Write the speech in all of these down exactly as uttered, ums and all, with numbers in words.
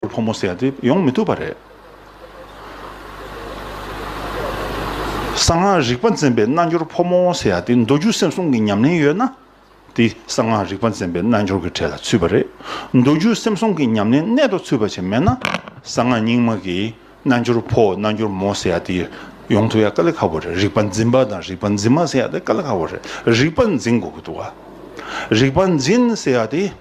འབྱོར་ཕོ་མོ་ཟེར་ཡ་དེ་ཡོང་མི་ཐུབ་པ་རེད། གསང་སྔགས་རིག་པ་འཛིན་པའི་རྣལ་འབྱོར་ཕོ་མོ་ཟེར་ཡ་དེ་མདོ་རྒྱུད་སེམས་གསུམ་གྱི་ཉམས་ལེན་ཡོད་ན། དེ་གསང་སྔགས་རིག་པ་འཛིན་པའི་རྣལ་འབྱོར་གྱི་གྲས་ལ་ཚུད་པ་རེད། མདོ་རྒྱུད་སེམས་གསུམ་གྱི་ཉམས་ལེན་གནད་དུ་ཚུད་པ་ཞིག་མེད་ན། གསང་སྔགས་རྙིང་མ་གི་རྣལ་འབྱོར་ཕོ་རྣལ་འབྱོར་མོ་ཟེར་ཡ་དེ་ཡོང་ཐུབ་ཡ་དཀའ་ལས་ཁག་པོ་རེད། རིག་པ་འཛིན་པ་དང་རིག་པ་འཛིན་མ་ཟེར་ཡ་དེ་དཀའ་ལས་ཁག་པོ་རེད། རིག་པ་འཛིན་དགོས་ཀྱི་འདུག་བ། རིག་པ་འཛིན་ཟེར་ཡ་དེ།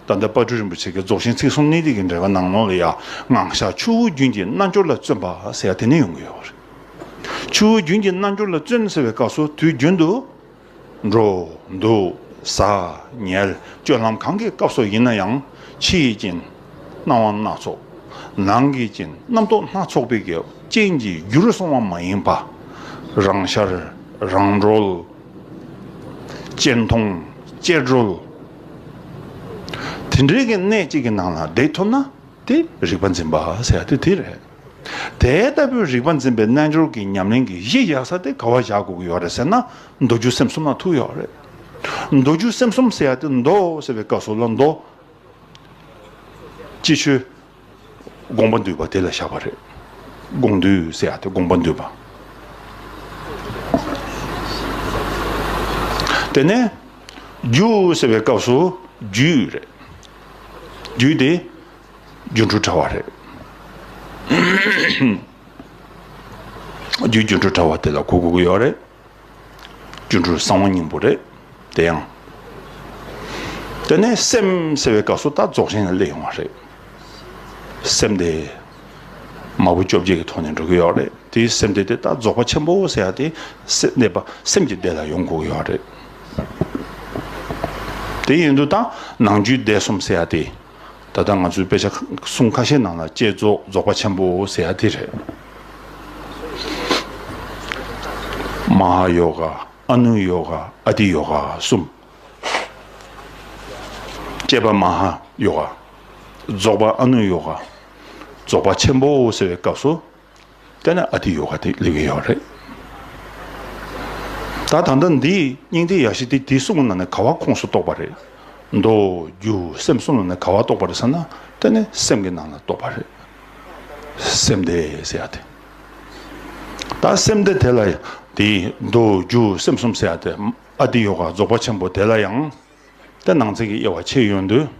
ད་ལྟ་དཔལ་སྤྲུལ་རིན་པོ་ཆེ་གིས་རྫོགས་ཆེན་ཚིག་གསུམ་གནད་བརྡེགས་ཀྱི་འགྲེལ་པ་ནང་ལོགས་ལ་ཡ། ངང་བཞག་ཆུ་བོ་རྒྱུན་གྱི་རྣལ་འབྱོར་ལ་བརྩོན་པ་ཟེར་ཡ་དེ་ནས་ཡོང་གི་ཡོད་རེད། ཆུ་བོ་རྒྱུན་གྱི་རྣལ་འབྱོར་ལ་བརྩོན་ཟེར་བའི་སྐབས་སུ་དུས་རྒྱུན་དུ། འགྲོ། འདུག་ཟ། ཉལ། སྤྱོད་ལམ་གང་གི་སྐབས་སུ་ཡིན་ན་ཡང་། ཕྱི་ཡི་རྐྱེན། སྣང་བ་སྣ་ཚོགས། ནང་གི་རྐྱེན། རྣམ་རྟོག་སྣ་ཚོགས་པའི་གི་རྐྱེན་གྱིས་བསྒྱུར་སོང་བ་མ་ཡིན་པ། རང་ཤར། རང་གྲོལ། གཅེར་མཐོང་། གཅེར་གྲོལ། དེ་འདྲའི་གི་གནད་གཅིག་གི་ནང་ལ་བསྡད་ཐུབ་ན་དེ་རིག་པ་འཛིན་པ་ཟེར་ཡ་དེ་དེ་རེད། དེ་ལྟ་བུའི་རིག་པ་འཛིན་པའི་རྣལ་འབྱོར་གྱི་ཉམས་ལེན་གྱི་གཞི་བཞག་ས་དེ་ག་བ་བཞག་དགོས་ཀྱི་ཡོད་རེད་ཟེར་ན། མདོ་རྒྱུད་སེམས་གསུམ་ལ་ཐུག་ཡོད་རེད། མདོ་རྒྱུད་སེམས་གསུམ་ཟེར་ཡ་དེ་མདོ་ཟེར་བའི་སྐབས་སུ་ལ་མདོ། སྤྱི་ཆོས། དགོངས་པ་འདུས་པ་དེ་ལ་བཞག་པ་རེད། དགོངས་འདུས་ཟེར་ཡ་དེ་དགོངས་པ་འདུས་པ། དེ་ནས་རྒྱུ་ཟེར་བའི་སྐབས་སུ་རྒྱུད་རེད། རྒྱུད་དེ་སྒྱུ་འཕྲུལ་དྲ་བ་རེད། རྒྱུད་སྒྱུ་འཕྲུལ་དྲ་བ་དེ་ལ་གོ་དགོས་ཀྱི་ཡོད་རེད། སྒྱུ་འཕྲུལ་གསང་བ་སྙིང་པོ་རེད། དེ་ཡང་། དེ་ནས་སེམས་ཟེར་བའི་སྐབས་སུ་ད་རྫོགས་ཆེན་ལ་སླེབས་ཡོང་བ་རེད། སེམས་དེ་མ་བུ་བཅོ་བརྒྱད་ཀྱི་ཐོག་ནས་འགྲོ་གི་ཡོད་རེད། དེའི་སེམས་དེ་དེ་ད་རྫོགས་པ་ཆེན་པོ་ཟེར་ཡ་དེ་སེམས་གནས་པ་སེམས་ཀྱི་སྡེ་ལ་ཡོང་དགོས་ཀྱི་ཡོད་རེད། དེ་ཡིན་དུས་ད་ནང་རྒྱུད་སྡེ་གསུམ་ཟེར་ཡ་དེ། ད་ལྟ་ང་ཚོའི་དཔེ་ཆ་གསུང་ཁ་ཤས་ནང་ལ་བསྐྱེད་རྫོགས་རྫོགས་པ་ཆེན་པོ་ཟེར་ཡ་དེ་རེད། མ་ཧཱ་ཡོ་ག། ཨ་ནུ་ཡོ་ག། ཨ་ཏི་ཡོ་ག་གསུམ། བསྐྱེད་པ་མ་ཧཱ་ཡོ་ག། རྫོགས་པ་ཨ་ནུ་ཡོ་ག། རྫོགས་པ་ཆེན་པོ་ཟེར་བའི་སྐབས་སུ། དེ་ནས་ཨ་ཏི་ཡོ་ག་དེ་སླེབས་ཀྱི་ཡོད་རེད། ད་ད་ལྟ་འདི་སྙིང་ཐིག་ཡ་བཞི་དེ་དེ་གསུམ་གྱི་ནང་ནས་ག་བ་ཁོངས་སུ་གཏོགས་པ་རེད། མདོ་རྒྱུད་སེམས་གསུམ་ནང་ནས་ག་བ་གཏོགས་པ་རེད་ཟེར་ན། དེ་ནི་སེམས་ཀྱི་ནང་ལ་གཏོགས་པ་རེད། སེམས་སྡེ་ཟེར་ཡ་དེ། ད་སེམས་སྡེ་དེ་ལ་དེ་མདོ་རྒྱུད་སེམས་གསུམ་ཟེར་ཡ་དེ། ཨ་ཏི་ཡོ་ག་རྫོགས་པ་ཆེན་པོ་དེ་ལ་ཡང་། དེ་ནང་ཚན་གྱི་དབྱེ་བ་ཕྱེ་ཡོང་དུས།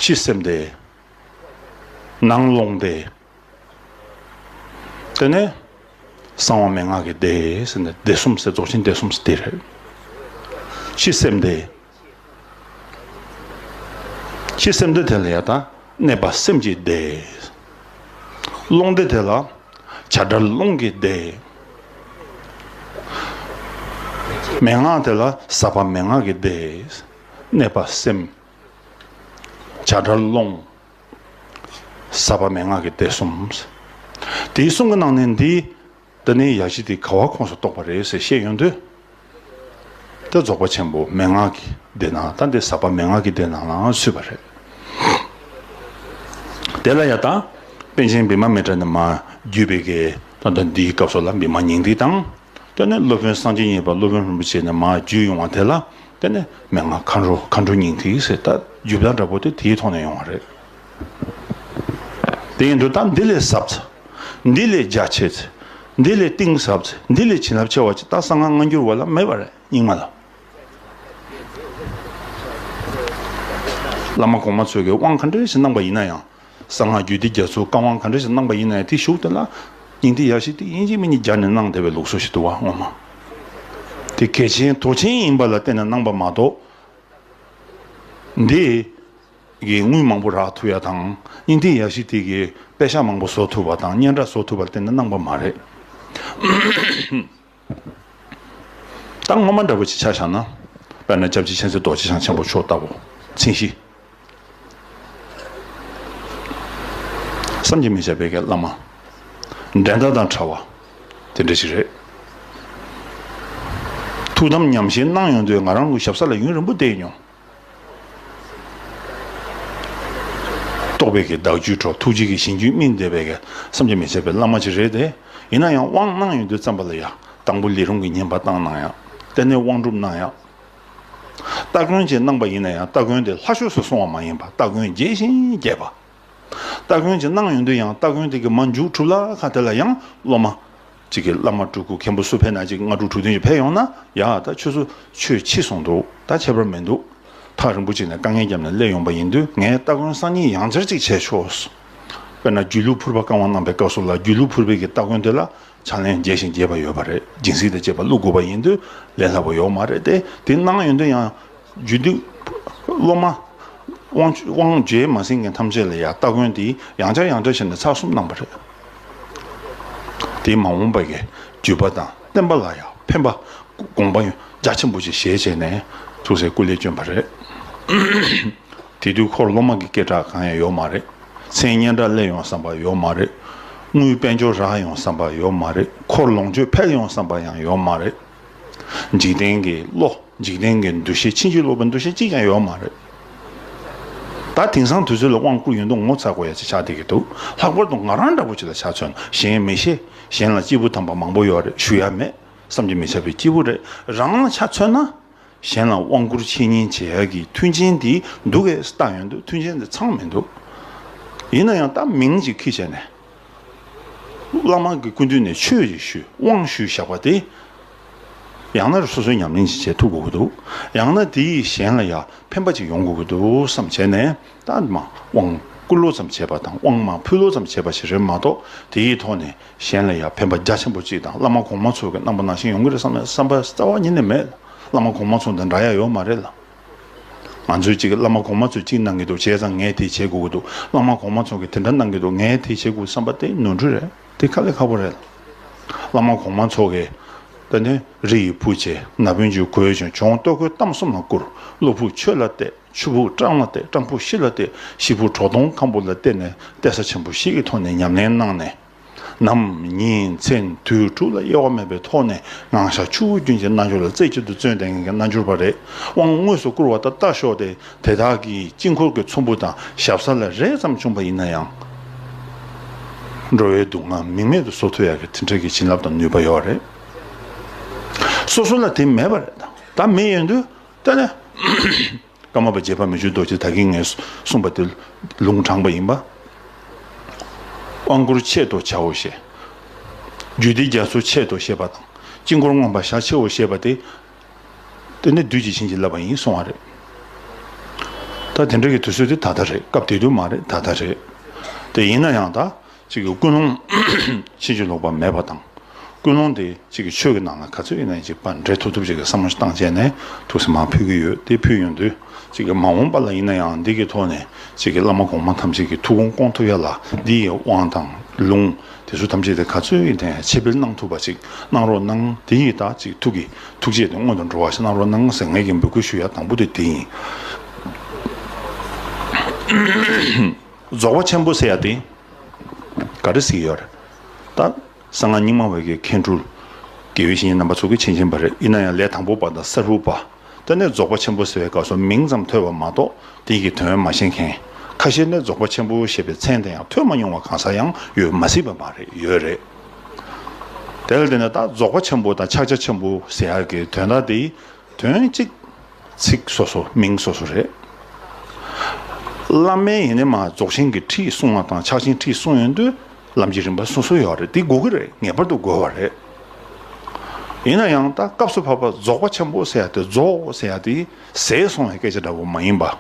ཕྱི་སེམས་སྡེ། ནང་ཀློང་སྡེ། དེ་ནས་གསང་བ་མན་ངག་གི་སྡེ་ཟེར་ནས་སྡེ་གསུམ་ཟེར། རྫོགས་ཆེན་སྡེ་གསུམ་ཟེར་དེ་རེད། ཕྱི་སེམས་སྡེ། ཕྱི་སེམས་སྡེ་དེ་ལ་ཡ་ད་གནས་པ་སེམས་ཀྱི་སྡེ། ཀློང་སྡེ་དེ་ལ་བྱ་བྲལ་ཀློང་གི་སྡེ། མན་ངག་དེ་ལ་ཟབ་པ་མན་ངག་གི་སྡེ། གནས་པ་སེམས། བྱ་བྲལ་ཀློང་། ཟབ་པ་མན་ངག་གི་སྡེ་གསུམ། དེའི་གསུམ་གྱི་ནང་ནས་འདི། འདི་ནི་ཡ་བཞི་དེ་ག་བ་ཁོངས་སུ་གཏོགས་པ་རེད་ཟེར་བཤད་ཡོང་དུས། དེ་རྫོགས་པ་ཆེན་པོ་མན་ངག་གི་སྡེ་ནང་ད་འདི་ཟབ་པ་མན་ངག་གི་སྡེ་ནང་ལའང་ཚུད་པ་རེད། དེ་ལ་ཡ་ད་པཎ་ཆེན་བི་མ་མི་ཏྲ་ནས་མར་བརྒྱུད་པའི་གི་ད་ལྟ་འདིའི་སྐབས་སུ་ལ་བི་མ་སྙིང་ཐིག་དང་། དེ་ནས་སློབ་དཔོན་སངས་རྒྱས་གཉིས་པ་སློབ་དཔོན་རིན་པོ་ཆེ་ནས་མར་བརྒྱུད་ཡོང་བ་དེ་ལ། དེ་ནས་མན་ངག་མཁའ་འགྲོ། མཁའ་འགྲོ་སྙིང་ཐིག་ཟེར། ད་རྒྱུད་བདག་འདྲ་པོ་དེ་དེའི་ཐོག་ནས་ཡོང་བ་རེད། དེ་ཡིན་དུས་ད་འདི་ལས་ཟབ་ཚེ། འདི་ལས་རྒྱ་ཆེ་ཚེ། འདི་ལས་གཏིང་ཟབ་ཚེ། འདི་ལས་བྱིན་རླབས་ཆེ་བ་ཅིག་ད་གསང་སྔགས་སྔ་འགྱུར་བ་ལ་མེད་པ་རེད། རྙིང་མ་ལ། བླ་མ་གོང་མ་ཚོས་ཀྱི་དབང་ག་འདྲ་ཞིག་གནང་པ་ཡིན་ན་ཡང་། གསང་སྔགས་རྒྱུད་སྡེ་རྒྱ་མཚོའི་བཀའ་དབང་ག་འདྲ་ཞིག་གནང་པ་ཡིན་ན་ཡང་། དེ་གཞུག་དེ་ལ་སྙིང་ཐིག་ཡ་བཞི་དེ་ཡིན་གཅིག་མིན་གཉིས་སྦྱར་ནས་གནང་བསྡད་པའི་ལུགས་སྲོལ་ཞིག་འདུག་བ། ངོ་མ་དེ་གལ་ཆེན་དོ་ཆེན་ཡིན་པ་ལ་བརྟེན་ནས་གནང་པ་མ་གཏོགས། འདི་གི་དངུལ་མང་པོ་རག་ཐུབ་ཡ་དང་། སྙིང་ཐིག་ཡ་བཞི་དེ་གི་པེ་ཤག་མང་པོ་བཟོ་ཐུབ་པ་དང་། སྙན་གྲགས་བཟོ་ཐུབ་པ་ལ་བརྟེན་ནས་གནང་པ་མ་རེད། ད་ངོ་མ་འདྲ་པོ་ཅིག་ཆ་བཞག་ན། དཔེར་ན་སྐྱབས་རྗེ་མཁྱེན་བརྩེ་རྡོ་རྗེ་འཆང་ཆེན་པོ་མཆོག་ལྟ་བུ། མཚན་གཞི། བསམ་གྱིས་མི་ཁྱབ་པའི་གི་བླ་མ། འགྲན་ཟླ་དང་བྲལ་བ། དེ་འདྲ་ཞིག་རེད། ཐུགས་དམ་ཉམས་བཞེས་གནང་ཡོང་དུས་ང་རང་ལུས་ཞབས་ས་ལ་ཡུན་རིང་པོ་བསྡད་མྱོང་། རྟོགས་པའི་གི་བདག་རྒྱུད་འཕྲོ། ཐུགས་རྗེ་གི་ཞིང་རྒྱུད་སྨིན་བསྡད་པའི་གི་བསམ་གྱིས་མི་ཁྱབ་པའི་བླ་མ་ཅིག་རེད་དེ། ཡིན་ན་ཡང་དབང་གནང་ཡོང་དུས་ཙམ་པ་ལ་ཡ། དང་པོ་ལས་རུང་གི་བསྙེན་པ་བཏང་གནང་ཡ། དེ་ནས་དབང་སྒྲུབ་གནང་ཡ། སྟ་གོན་ཅིག་གནང་པ་ཡིན་ན་ཡང་སྟ་གོན་དེ་ལྷ་ཆོས་སུ་སོང་བ་མ་ཡིན་པ་སྟ་གོན་རྒྱས་ཤིང་རྒྱས་པ། སྟ་གོན་ཅིག་གནང་ཡོང་དུས་ཡང་སྟ་གོན་དེ་གི་མ་མཇུག་གྲུབ་ལ་ཁ་དེ་ལ་ཡང་སློབ་མ་ཅིག་གི་བླ་མ་སྤྲུལ་སྐུ་མཁན་པོ་སུ་ཕེབས་ན་ཅིག་ལྔ་དྲུག་དྲུག་བདུན་ཅིག་ཕེབས་ཡོང་ན་ཡ་ད་ཁྱོད་ཚོ་ཆོས་ཕྱིས་སོང་འདུག་ད་ཁྱད་པར་མི་འདུག་ཐག་རིང་པོ་ཅིག་ནས་དཀའ་ངལ་བརྒྱབ་ནས་སླེབས་ཡོང་པ་ཡིན་དུས་ངས་སྟ་གོན་སང་ཉིན་ཡང་བསྐྱར་ཅིག་བྱས་ཆོག་དཔེར་ན་སྒྱུ་ལུས་ཕུར་པ་བཀའ་དབང་གནང་པའི་སྐབས་སུ་ལ་སྒྱུ་ལུས་ཕུར་པའི་གི་སྟ་གོན་དེ་ལ་ཕྱག་ལེན་རྒྱས་ཤིང་རྒྱས་པ་ཡོད་པ་རེད། སྦྱིན་སྲེག་དང་བཅས་པ་བླུག་དགོས་པ་ཡིན་དུས་ལས་སླ་པོ་ཡོད་མ་རེད་དེ། དེ་གནང་ཡོང་དུས་ཡང་རྒྱུད་སྡེ་སློབ་མ་དབང་དབང་རྗེས་མ་ཟིན་མཁན་ཐམས་ཅད་ལ་ཡང་སྟ་གོན་དེ་ཡང་བསྐྱར་ཡང་བསྐྱར་བྱས་ནས་ཚར་གསུམ་གནང་པ་རེད། དེ་མ་འོངས་པ་གི་བརྒྱུད་པ་དང་བསྟན་པ་ལ་ཡང་ཕན་པ་དགོངས་པ་རྒྱ་ཆེན་པོ་ཅིག་བཞེས་བྱས་ནས་ཐུགས་སྲས་སྐུ་ལས་བསྐྱོན་པ་རེད། དེ་དུས་ཁོར་སློབ་མ་གི་སྐད་གྲགས་གང་ཡང་ཡོད་མ་རེད། མཚན་སྙན་གྲགས་སླེབས་ཡོང་བསམ་པ་ཡོད་མ་རེད། དངུལ་དཔལ་འབྱོར་རག་ཡོང་བསམ་པ་ཡོད་མ་རེད། ཁོར་ལོངས་སྤྱོད་འཕེལ་ཡོང་བསམ་པ་ཡང་ཡོད་མ་རེད། འཇིག་རྟེན་གྱི་བློ་འཇིག་རྟེན་གྱི་འདུ་ཤེས་ཕྱིན་ཅི་ལོག་པའི་འདུ་ཤེས་གཅིག་ཀྱང་ཡོད་མ་རེད། ད་དེང་སང་དུས་ཚོད་ལ་དབང་བསྐུར་ཡོང་དུས་ངོ་ཚ་དགོས་ཡ་ཅིག་ཆགས་བསྡད་ཀྱི་འདུག་ལྷག་པར་དུ་ང་རང་འདྲ་པོ་ཅིག་ལ་ཆ་མཚོན་ན་གཞན་མི་ཤེས། གཞན་ལ་སྐྱིད་པོ་དམ་པ་མང་པོ་ཡོད་རེད་ཞུ་ཡ་མེད། བསམ་གྱིས་མི་ཁྱབ་པའི་སྐྱིད་པོ་རེད། རང་ལ་ཆ་མཚོན་ན། གཞན་ལ་དབང་བསྐུར་འཆད་ཉན་བྱེད་ཡག་གི་མཐུན་རྐྱེན་དེ་འདུག་གས་བལྟ་ཡོང་དུས་མཐུན་རྐྱེན་དེ་ཚང་མི་འདུག་ཡིན་ན་ཡང་ད་མིང་ཅིག་ཁྱེར་བྱས་ནས། བླ་མ་གི་སྐུ་མདུན་ནས་ཆོས་ཅིག་ཞུས་དབང་ཞུས་བཞག་པ་དེ། ཡང་ན་སོ་སོའི་ཉམས་ལེན་ཅིག་བྱེད་ཐུབ་དགོས་ཀྱི་འདུག་ཡང་ན་དེ་ཡིས་གཞན་ལ་ཡང་ཕན་པ་ཅིག་ཡོང་དགོས་ཀྱི་འདུག་བསམ་བྱས་ནས་ད་མ་དབང་བསྐུར་ལོ་ཙམ་བྱས་པ་དང་དབང་མ་ཕུལ་ལོ་ཙམ་བྱས་པ་ཞིག་རེད་མ་གཏོགས་དེ་ཡི་ཐོག་ནས་གཞན་ལ་ཡང་ཕན་པ་རྒྱ་ཆེན་པོ་ཅིག་དང་བླ་མ་གོང་མ་ཚོ་གི་གནང་པ་ནང་བཞིན་ཡོང་གི་རེད་བསམ་ན་བསམ་པ་རྩ་བ་ཉིད་ནས་མེད། བླ་མ་གོང་མ་ཚོ་དང་འདྲ་ཡ་ཡོད་མ་རེད་ལ། ང་ཚོས་ཅིག་བླ་མ་གོང་མ་ཚོས་ཅིག་གནང་གི་འདུག་བྱས་ཙང་ངས་དེ་བྱེད་དགོས་ཀྱི་འདུག་བླ་མ་གོང་མ་ཚོ་གིས་དེ་འདྲ་གནང་གི་འདུག་ངས་དེ་བྱེད་དགོས་བསམ་པ་དེ་ནོར་འཁྲུལ་རེད། དེ་དཀའ་ལས་ཁག་པོ་རེད། བླ་མ་གོང་མ་ཚོ་གིས་ད་ནི་རི་ཡི་བུ་བྱས་ན་བུན་གྱི་གོས་གྱོན་གྱོང་ལྟོ་གོས་གཏམ་གསུམ་ལ་བསྐུར། བློ་ཕུགས་ཆོས་ལ་གཏད། ཆུ་ཕུགས་སྤྲང་ལ་གཏད། སྤྲང་ཕུགས་ཤི་ལ་གཏད། ཤི་ཕུགས་གྲོག་དོང་ཁམ་བུ་ལ་གཏད་ནས་གཏད་ས་ཆེན་པོ་ཞིག་གི་ཐོག་ནས་ཉམས་ལེན་གནང་ནས། ནམ་ཉིན་མཚན་དུས་དྲུག་ལ་གཡེལ་བ་མེད་པའི་ཐོག་ནས་ངང་བཞག་ཆུ་བོ་རྒྱུན་གྱི་རྣལ་འབྱོར་ལ་རྩེ་གཅིག་ཏུ་བརྩོན་ཏེ་ངེས་ཀྱི་རྣལ་འབྱོར་པ་རེད། དབང་དངོས་སུ་བསྐུར་བ་དང་ལྟ་ཞོག་སྟེ་དེ་དག་གིས་དཀྱིལ་འཁོར་གྱི་ཚོམ་བུ་དང་ཞབས་ས་ལ་རེག་ཙམ་བྱུང་པ་ཡིན་ན་ཡང་། འགྲོ་བའི་སྡུག་བསྔལ་མིང་མེད་དུ་བཟོ་ཐུབ་ཡག་གི་དེ་འདྲ་གི་བྱིན་རླབས་དང་ནུས་པ་ཡོད་རེད། སོ་སོ་ལ་དེ་མེད་པ་རེད། ད་མེད་ཡོང་དུས་ད་ནི། ཀརྨ་པ་རྗེ་ཕ་མི་བཅུ་རྡོ་རྗེ་ད་གིན་ངས་གསུངས་པ་དེ་ལུང་དྲངས་པ་ཡིན་པ། དབང་བསྐུར་ཆེད་དུ་བྱའོ་ཞེས། རྒྱུད་སྡེ་རྒྱ་མཚོ་ཆེད་དུ་ཞེས་པ་དང་དཀྱིལ་འཁོར་མངོན་པར་ཞལ་ཕྱེའོ་ཞེས་པ་དེ། དེ་ནི་བདུད་ཀྱིས་བྱིན་གྱིས་བརླབས་པ་ཡིན་གསུང་བ་རེད། ད་དེ་འདྲ་གི་དུས་ཚོད་དེ་ད་ལྟ་རེད། སྐབས་དེ་དུས་མ་རེད། ད་ལྟ་རེད། དེ་ཡིན་ན་ཡང་ད། གཅིག་གི་ཀུན་སློང་ཕྱིན་ཅི་ལོག་པ་མེད་པ་དང་། ཀུན་སློང་དེ་གཅིག་གི་ཆོས་ཀྱི་ནང་ལ་ག་ཚོད་ཡིན་ན་ཡང་གཅིག་པ་འདྲེས་ཐུབ་ཐུབ་ཅིག་གི་བསམ་བློ་ཞིག་བཏང་བྱས་ནས་ཐུགས་སེམས་མར་ཕུལ་གྱི་ཡོད། དེ་ཕུལ་ཡོང་དུས་གཅིག་གི་མ་འོངས་པ་ལ་ཡིན་ན་ཡང་འདི་གི་ཐོག་ནས་གཅིག་གི་བླ་མ་གོང་མ་ཐམས་ཅད་ཀྱི་ཐུགས་དགོངས་སྐོང་ཐུབ་ཡ་ལ་འདི་ཡི་དབང་དང་ལུང་དེ་ཚོ་ཐམས་ཅད་དེ་ག་ཚོད་ཡིན་ན་ཡང་ཆེད་འབུལ་གནང་ཐུབ་པ་ཅིག་གནང་རོགས་གནང་། དེ་ཡིས་ད་གཅིག་ཐུགས་ཀྱི་ཐུགས་རྗེ་དེ་སྔོན་དུ་འགྲོ་བ་ཞིག་གནང་རོགས་གནང་ཟེར་ངེད་ཀྱི་འབོད་སྐུལ་ཞུ་ཡ་དང་པོ་དེ་དེ་ཡིན། རྫོགས་པ་ཆེན་པོ་ཟེར་ཡ་དེ། ག་རེ་ཟེར་གྱི་ཡོད་རེད། ད། གསང་སྔགས་རྙིང་མ་བའི་གི་མཁན་སྤྲུལ། དགེ་བའི་བཤེས་གཉེན་རྣམ་པ་ཚོ་གིས་མཁྱེན་མཁྱེན་པ་རེད། ཡིན་ན་ཡང་ལས་དང་པོ་པ་དང་གསར་བུ་པ། དེ་ནས་རྫོགས་པ་ཆེན་པོ་ཟེར་བའི་སྐབས་སུ་མིང་ཙམ་ཐོས་པ་མ་གཏོགས་དེ་གི་དོན་མ་ཤེས་མཁན། ཁ་ཤས་ནི་རྫོགས་པ་ཆེན་པོ་ཞེས་པའི་མཚན་དེ་ཡང་ཐོས་མ་མྱོང་བ་གང་ཟག་ཡང་ཡོད་མ་སྲིད་པ་མ་རེད། ཡོད་རེད། དེ་ལ་བརྟེན་ནས་ད་རྫོགས་པ་ཆེན་པོ་དང་ཕྱག་རྒྱ་ཆེན་པོ་ཟེར་ཡག་གི་དོན་དག་དེ། དོན་གཅིག་ཚིག་སོ་སོ་མིང་སོ་སོ་རེད། བླ་མས་ཡིན་ནའི་མ་རྫོགས་ཆེན་གྱི་ཁྲིད་གསུང་བ་དང་ཕྱག་ཆེན་ཁྲིད་གསུང་ཡོང་དུས་ལམ་གྱི་རིམ་པ་སོ་སོ་ཡོད་རེད། དེ་དགོས་ཀྱི་རེད། ངེས་པར་དུ་དགོས་པ་རེད། ཡིན་ན་ཡང་ད་སྐབས་སུ་བབ་པ་རྫོགས་པ་ཆེན་པོ་ཟེར་ཡ་དེ་རྫོགས་ཟེར་ཡ་དེ་ཟད་སོང་བའི་སྐད་ཆ་འདྲ་བོ་མ་ཡིན་པ།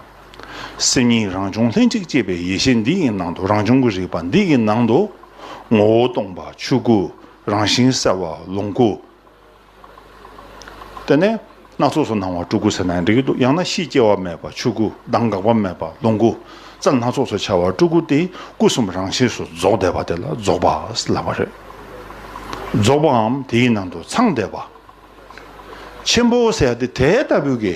སེམས་ཉིད་རང་བྱུང་ལྷན་ཅིག་སྐྱེས་པའི་ཡེ་ཤེས་འདི་ཡི་ནང་དུ་རང་བྱུང་གི་རིག་པ་འདི་ཡི་ནང་དུ་ངོ་བོ་སྟོང་པ་ཆོས་སྐུ་རང་བཞིན་གསལ་བ་ལོངས་སྐུ། དེ་ནས་སྣ་ཚོགས་སུ་སྣང་བ་སྤྲུལ་སྐུ་ཟེར་ན་འགྲིག་གི་འདུག་ཡང་ན་གཤིས་སྐྱེ་བ་མེད་པ་ཆོས་སྐུ་གདངས་འགག་པ་མེད་པ་ལོངས་སྐུ། རྩལ་སྣ་ཚོགས་སུ་འཆར་བ་སྤྲུལ་སྐུ་སྟེ་སྐུ་གསུམ་རང་གཤིས་སུ་རྫོགས་བསྡད་པ་དེ་ལ་རྫོགས་པ་ལབ་པ་རེད། རྫོགས་པའམ་དེའི་ནང་དུ་ཚང་བསྡད་པ། ཆེན་པོ་ཟེར་ཡ་དེ་དེ་ལྟ་བུའི་གི་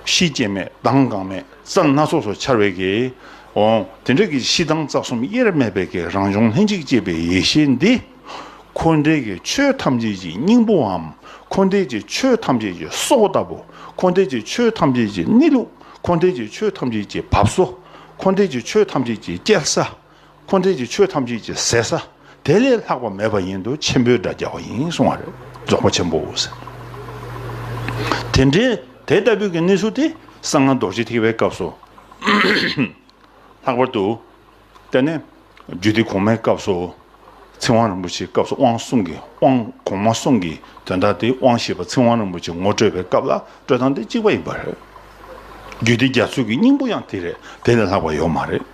གཤིས་སྐྱེ་མེད་གདངས་འགག་མེད་རྩལ་སྣ་ཚོགས་སུ་འཆར་བའི་གི་འོང་དེ་འདྲ་གི་གཤིས་གདངས་རྩལ་གསུམ་དབྱེར་མེད་པའི་གི་རང་བྱུང་ལྷན་ཅིག་སྐྱེས་པའི་ཡེ་ཤེས་འདི། འཁོར་འདས་ཀྱི་ཆོས་ཐམས་ཅད་ཀྱི་སྙིང་པོའམ། འཁོར་འདས་ཀྱི་ཆོས་ཐམས་ཅད་ཀྱི་སྲོག་ལྟ་བུ། འཁོར་འདས་ཀྱི་ཆོས་ཐམས་ཅད་ཀྱི་གནས་ལུགས། འཁོར་འདས་ཀྱི་ཆོས་ཐམས་ཅད་ཀྱི་བབས་སོ། འཁོར་འདས་ཀྱི་ཆོས་ཐམས་ཅད་ཀྱི་སྐྱེལ་ས། འཁོར་འདས་ཀྱི་ཆོས་ཐམས་ཅད་ཀྱི་ཟད་ས། དེ་ལས་ལྷག་པ་མེད་པ་ཡིན་དུས་ཆེན་པོའི་སྒྲ་རྒྱག་པ་ཡིན་གསུང་བ་རེད། རྫོགས་པ་ཆེན་པོ་ཟེར། དེ་འདྲའི་ དེ་ལྟ་བུའི་གི་གནས་ཚུལ་དེ་གསང་སྔགས་རྡོ་རྗེ་ཐེག་པའི་སྐབས་སུ། ལྷག་པར་དུ། དེ་ནས་རྒྱུད་སྡེ་གོང་མའི་སྐབས་སུ། ཚིག་དབང་རིན་པོ་ཆེའི་སྐབས་སུ་དབང་གསུམ་གྱི་དབང་གོང་མ་གསུམ་གྱི་དོན་དག་དེ་དབང་ཞེས་པ་ཚིག་དབང་རིན་པོ་ཆེ་ངོ་སྤྲོད་པའི་སྐབས་ལ་སྤྲོད་སྟངས་དེ་གཅིག་པ་ཡིན་པ་རེད། རྒྱུད་སྡེ་རྒྱ་མཚོའི་གི་སྙིང་པོ་ཡང་དེ་རེད། དེ་ལས་ལྷག་པ་ཡོད་མ་རེད།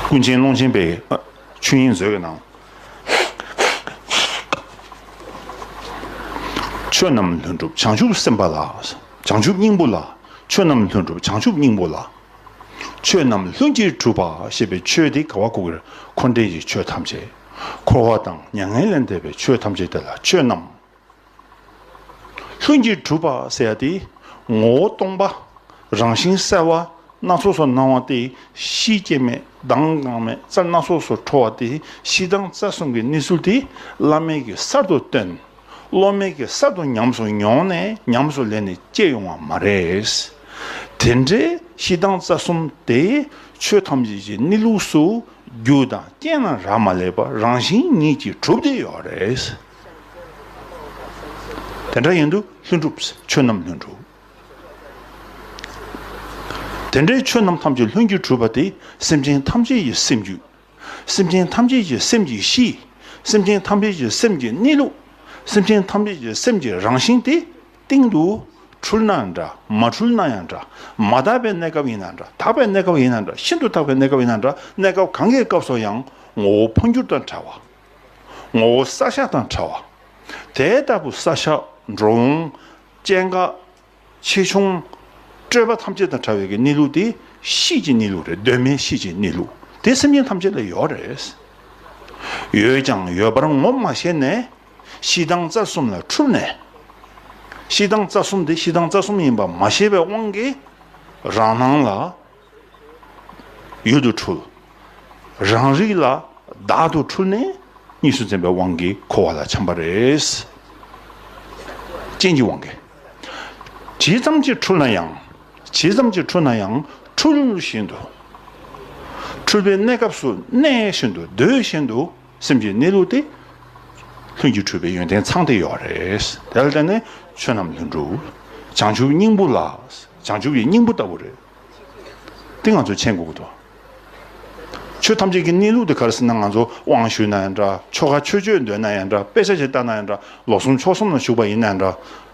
ཀུན་མཁྱེན་ཀློང་ཆེན་པའི་ཆོས་དབྱིངས་མཛོད་ཀྱི་ནང་། ཆོས་རྣམས་ལྷུན་གྲུབ་བྱང་ཆུབ་སེམས་དཔའ་ལ། བྱང་ཆུབ་སྙིང་པོ་ལ། ཆོས་རྣམས་ལྷུན་གྲུབ་བྱང་ཆུབ་སྙིང་པོ་ལ། ཆོས་རྣམས་ལྷུན་གྱིས་གྲུབ་པ་ཞེས་པའི་ཆོས་དེ་ག་བ་གོ་གི་རེད། འཁོར་འདས་ཀྱི་ཆོས་ཐམས་ཅད། འཁོར་བ་དང་མྱ་ངན་ལས་འདས་པའི་ཆོས་ཐམས་ཅད་དེ་ལ་ཆོས་རྣམས་ལྷུན་གྱིས་གྲུབ་པ་ཟེར་ཡ་དེ། ངོ་བོ་སྟོང་པ། རང་བཞིན་གསལ་བ། སྣ་ཚོགས་སུ་སྣང་བ་དེ་གཤིས་སྐྱེ་མེད་མདངས་གང་མེད་རྩལ་སྣ་ཚོགས་སུ་འཕྲོ་བ་དེ་གཤིས་སྣང་རྩལ་གསུམ་གྱི་གནས་ཚུལ་དེ་བླ་མས་ཀྱིས་གསར་དུ་བཏོན། སློབ་མས་ཀྱིས་གསར་དུ་ཉམས་སུ་མྱོང་ནས་ཉམས་སུ་ལེན་ནས་སྐྱེ་ཡོང་བ་མ་རེད། དེ་འདྲའི་གཤིས་སྣང་རྩལ་གསུམ་དེ་ཆོས་ཐམས་ཅད་ཀྱི་གནས་ལུགས་སུ་རྒྱུ་དང་རྐྱེན་ལ་རག་མ་ལས་པ་རང་བཞིན་ཉིད་ཀྱིས་གྲུབ་བསྡད་ཡོད་རེད། དེ་འདྲ་ཡིན་དུས་ལྷུན་གྲུབ། ཆོས་རྣམས་ལྷུན་གྲུབ། དེ་འདྲའི་ཆོས་རྣམས་ཐམས་ཅད་ལྷུན་གྱིས་གྲུབ་པ་དེ་སེམས་ཅན་ཐམས་ཅད་ཀྱི་སེམས་རྒྱུད། སེམས་ཅན་ཐམས་ཅད་ཀྱི་སེམས་ཀྱི་གཤིས། སེམས་ཅན་ཐམས་ཅད་ཀྱི་སེམས་ཀྱི་གནས་ལུགས། སེམས་ཅན་ཐམས་ཅད་ཀྱི་སེམས་ཀྱི་རང་བཞིན་དེ་སྟེང་དུ་འཁྲུལ་ན་འདྲ། མ་འཁྲུལ་ན་ཡང་འདྲ། མ་དག་པའི་གནས་སྐབས་ཡིན་ན་འདྲ། དག་པའི་གནས་སྐབས་ཡིན་ན་འདྲ། ཤིན་ཏུ་དག་པའི་གནས་སྐབས་ཡིན་ན་འདྲ། གནས་སྐབས་གང་གི་སྐབས་སུ་ཡང་ངོ་བོ་འཕོ་འགྱུར་དང་བྲལ་བ། ངོ་བོ་གསལ་ཤ་དང་བྲལ་བ། དེ་ལྟ་བུ་གསལ་ཤ། འགྲོ་འོང་། སྐྱེ་འགག་ཆེ་ཆུང་། སྤྲོས་པ་ཐམས་ཅད་དང་བྲལ་བའི་གི་གནས་ལུགས་དེ་གཤིས་ཀྱི་གནས་ལུགས་རེད། གདོད་མའི་གཤིས་ཀྱི་གནས་ལུགས་དེ་སེམས་ཅན་ཐམས་ཅད་ལ་ཡོད་རེད། ཡོད་ཀྱང་ཡོད་པར་ངོ་མ་ཤེས་ནས་གཤིས་སྣང་རྩལ་གསུམ་ལ་འཁྲུལ་ནས། གཤིས་སྣང་རྩལ་གསུམ་དེ་གཤིས་སྣང་རྩལ་གསུམ་ཡིན་པ་མ་ཤེས་པའི་དབང་གིས་རང་སྣང་ལ་ཡུལ་དུ་འཁྲུལ། རང་རིག་ལ་བདག་ཏུ་འཁྲུལ་ནས་གཉིས་སུ་འཛིན་པའི་དབང་གིས་འཁོར་བ་ལ་འཁྱམས་པ་རེད། རྐྱེན་གྱི་དབང་གིས། ཇི་ཙམ་གྱིས་འཁྲུལ་ན་ཡང་། ཇི་ཙམ་གྱིས་འཁྲུལ་ན་ཡང་འཁྲུལ་བཞིན་དུ། འཁྲུལ་པའི་གནས་སྐབས་སུ་གནས་བཞིན་དུ་སྡོད་བཞིན་དུ་སེམས་ཀྱི་གནས་ལུགས་དེ། ལྷུན་གྱིས་གྲུབ་པའི་ཡོན་ཏན་ཚང་སྟེ་ཡོད་རེད། དེ་ལ་བརྟེན་ནས་ཆོས་རྣམས་ལྷུན་གྲུབ། བྱང་ཆུབ་སྙིང་པོ་ལ། བྱང་ཆུབ་ཀྱི་སྙིང་པོ་ལྟ་བུ་རེད། དེ་ང་ཚོས་མཁྱེན་དགོས་ཀྱི་འདུག་ཆོས་ཐམས་ཅད་ཀྱི་གནས་ལུགས་དེ་ག་རེ་ཟེར་ན། ང་ཚོ་དབང་ཞུས་ན་ཡང་འདྲ། ཆོ་ག་ཆོས་སྤྱོད་འདོན་ན་ཡང་འདྲ། དཔེ་ཆ་ཞིག་ལྟ་ན་ཡང་འདྲ། ལོ་གསུམ་ཕྱོགས་གསུམ་ལ་བཞུགས་པ་ཡིན་ན་ཡང་འདྲ།